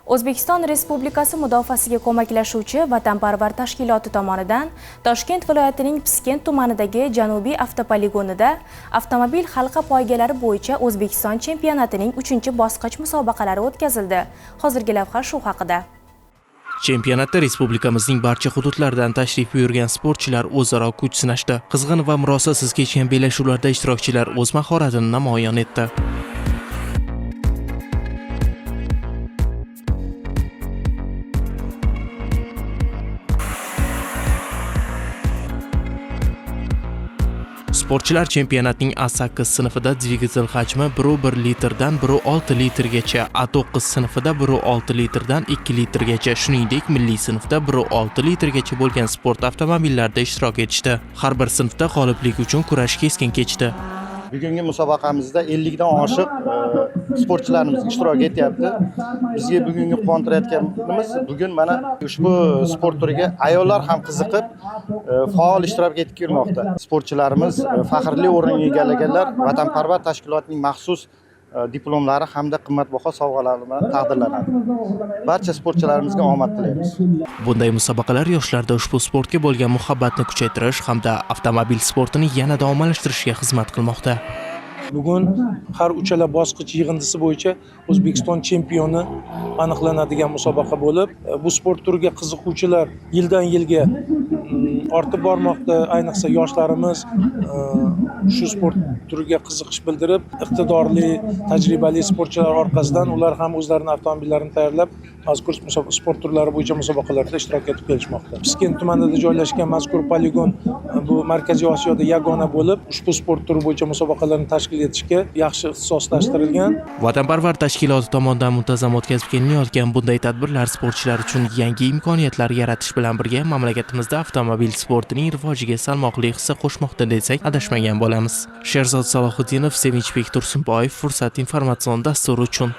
O'zbekiston Respublikasi mudofaasiga ko'maklashuvchi Vatanparvar tashkiloti tomonidan Toshkent viloyatining Piskent tumanidagi Janubiy avtopoligonida avtomobil halqa poygalari bo'yicha O'zbekiston chempionatining 3-bosqich musobaqalari o'tkazildi. Hozirgi lavha shu haqida. Chempionatda respublikamizning barcha hududlaridan tashrif buyurgan sportchilar o'zaro kuch sinashdi. Qizg'in va murosasiz kechgan bellashuvlarda ishtirokchilar o'z mahoratini namoyon etdi. Sportchilar chempionatning A8 sinfida dvigatel hajmi 1,1 litrdan 1,6 litrgacha, A9 sinfida 1,6 litrdan 2 litrgacha, shuningdek milliy sinfda 1,6 litrgacha bo'lgan sport avtomobillarida ishtirok etishdi. Har bir sinfda g'oliblik uchun kurash keskin kechdi. Bugungi musobaqamizda 50 dan oshiq sportchilarimiz ishtirok etyapti. Bizga bugungi quvontirayotganimiz, bugun mana ushbu sport turiga ayollar ham qiziqib, faol ishtirok etib kelmoqda. Sportchilarimiz faxrli o'rin egallaganlar Vatanparvar tashkilotining maxsus diplomlari hamda qimmatbaho sovg'alari bilan taqdirlanadi. Barcha sportchilarimizga omad tilaymiz. Bunday musobaqalar yoshlarda ushbu sportga bo'lgan muhabbatni kuchaytirish hamda avtomobil sportini yanada ommalashtirishga xizmat qilmoqda. Bugun har uchala bosqich yig'indisi bo'yicha O'zbekiston chempioni aniqlanadigan musobaqa bo'lib, bu sport turiga qiziquvchilar yildan yilga ortib bormoqda. Ayniqsa yoshlarimiz shu sport turiga qiziqish bildirib, iqtidorli, tajribali sportchilar orqasidan ular ham o'zlarini avtomobillarini tayyorlab, mazkur sport turlari bo'yicha musobaqalarda ishtirok etib kelishmoqda. Piskent tumanida joylashgan mazkur poligon bu Markaziy Osiyoda yagona bo'lib, ushbu sport turi bo'yicha musobaqalarni tashkil etishga yaxshi ixtisoslashtirilgan. Vatanparvar tashkiloti tomonidan muntazam o'tkazib kelinayotgan bunday tadbirlar sportchilar uchun yangi imkoniyatlar yaratish bilan birga mamlakatimizda avtomobil sportining rivojiga salmoqli hissa qo'shmoqda desak adashmagan bo'lamiz. Sherzod Salohiddinov, Sevinchbek Tursunboyev, Fursat informatsion dasturi uchun.